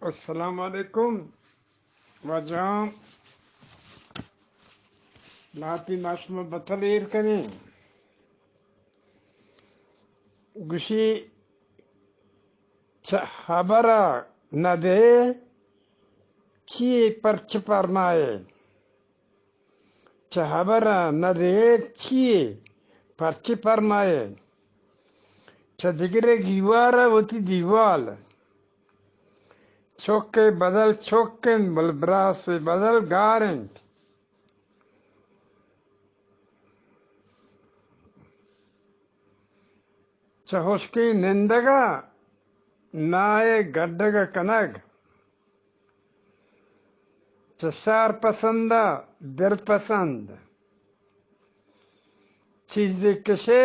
السلام علیکم واجہاں، لاپی ما شما بتل ایر کنیں۔ گوشی، چہ ہبر ءَ نہ دئے، چیے پرچہ پرمائے؟ چہ ہبر ءَ نہ دئے، چیے پرچہ پرمائے؟ چہ دگرے گیوار ءَ وتی دیوال۔ چک ءِ بدل چک انت، بل براس ءِ بدل گار انت۔ چہ ہشکیں نندگ ءَ ناہ ءِ گڈگ ءَ کنگ۔ چہ شہر پسند ءَ دل پسند۔ چیزے کشے،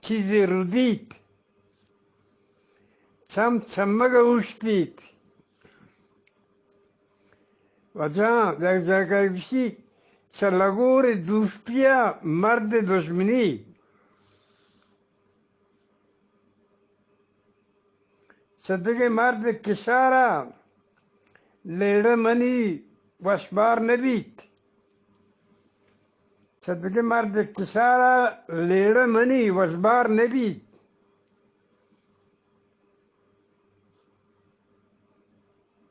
چیزے رودیت۔ چم چمگ ءَ اوشتیت۔ واجہاں، یک جاگہ گوشی، چہ لگور دوستی ءَ مرد دژمنی۔ چہ دگہ مرد کشار ءَ لیڑہ منی وشبار نہ بیت۔ چہ دگہ مرد کشار ءَ لیڑہ منی وشبار نہ بیت۔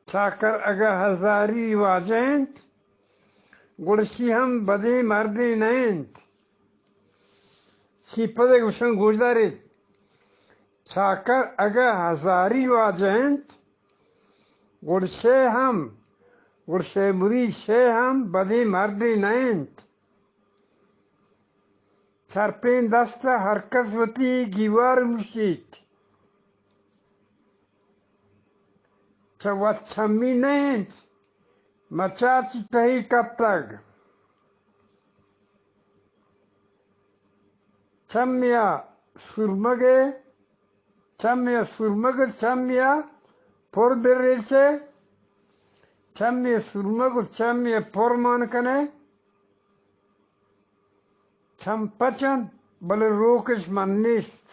چاکر اگاں ہزاری واجہ انت، گڑا شی ہم بدیں مردے نہ انت۔ شی پد ءَ گوشن گوش داریت۔ چاکر اگاں ہزاری واجہ انت، گڑا شے ہم، گڑا شے مرید شے ہم بدیں مردے نہ انت۔ چرپیں دست ءَ ہر کس وتی گیوار موشیت۔ چہ وت چمی نہ انت، مچاچی تہی کپتگ۔ چمیا سرمگے، چمیا سرمگ، چمیا پر بریچے، چمیا سرمگ، چمیا پر مان کنے۔ چم پچ انت، بلے روکش من نیست۔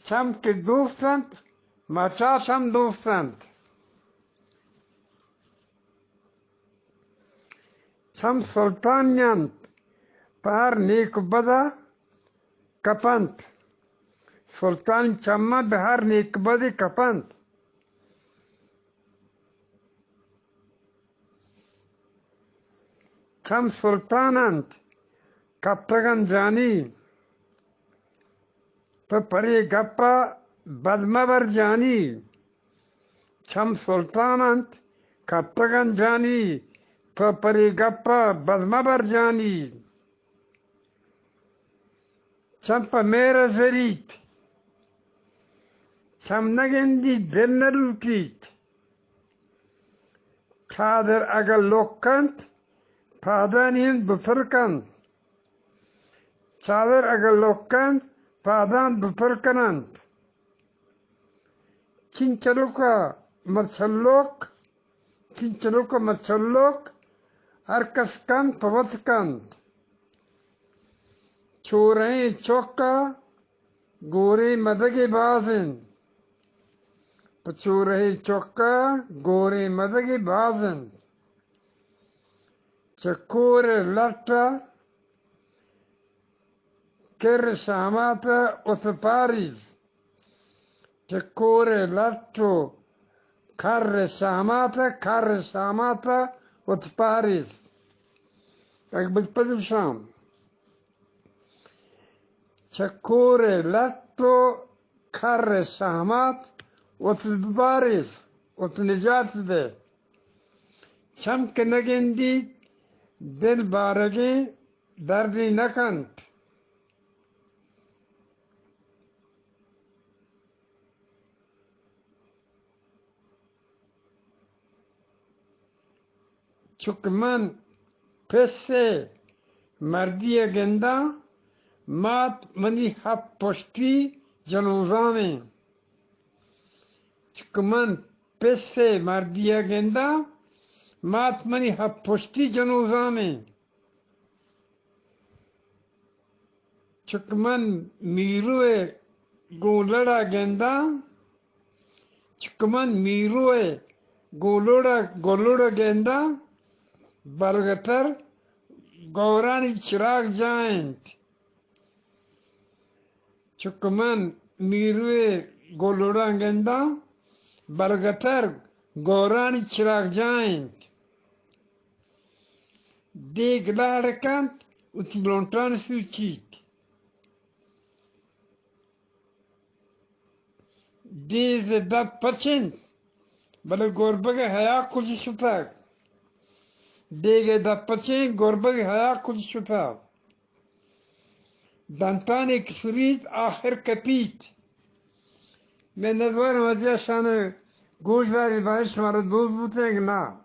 چم کہ دوست انت، مچاش ہم دوست انت۔ چم سلطانی انت، پہ ہر نیک و بد ءَ کپنت۔ سلطانی چماں بہ ہر نیک بدے کپنت۔ چم سلطان انت، کپتگ انت جانی۔ تو پرے گپ ءَ بد مبر جانی۔ چم سلطان انت، کپتگ انت جانی۔ تو پرے گپ ءَ بد مبر جانی۔ چم پہ مہر ءَ زریت، چم نہ گندیت، دل نہ لوٹیت۔ چادر اگاں لک انت، پادانی ہم دوتل کنت۔ چادر اگاں لک انت، پادان دوتل کننت۔ چنچلک ءَ مچلک، چنچلک ءَ مچلک، ہر کس کنت پہ وت کنت۔ چورہیں چک ءَ گوریں مدگے باز انت۔ پہ چورہیں چک ءَ گوریں مدگے باز انت۔ چہ کور ءِ لٹ ءَ کر ءِ شہمات ءَ اتپاریت۔ چہ کور ءِ لٹ و کر ءِ شہمات ءَ، کر ءِ شہمات ءَ اتپاریت۔ یک بج پد شام۔ چہ کور ءِ لٹ و کر ءِ شہمات ات بباریت، ات نجات دئے۔ چم کہ نہ گندیت، دل بارگیں دردے نہ کنت۔ چک من پس ءِ مردی ءَ گنداں، مات منی ہپ پشتی جنوزامیں۔ چک من پس ءِ مردی ءَ گنداں، مات منی ہپ پشتی جنوزامیں۔ چک من میرو ءِ گوں لڑ ءَ گنداں، چکمن میروئے گولوڑا گولوڑا گنداں، بلگتر گورانی چراگ جاہ انت۔ چکمن میروئے گولوڑا گنداں، بلگتر گورانی چراگ جاہ انت۔ دیگ لاڑ کنت، وتی لونٹان سوچیت۔ دیز دپ پچ انت، بلے گربگ ء حیا کج شتگ؟ دیگ ء دپ پچ انت، گربگ ء حیا کج شتگ؟ دنتانی کسریت آخر کپیت۔ من نزانم واجہ شان گوش داری باید شمارا دوست بوتیں کہ نا۔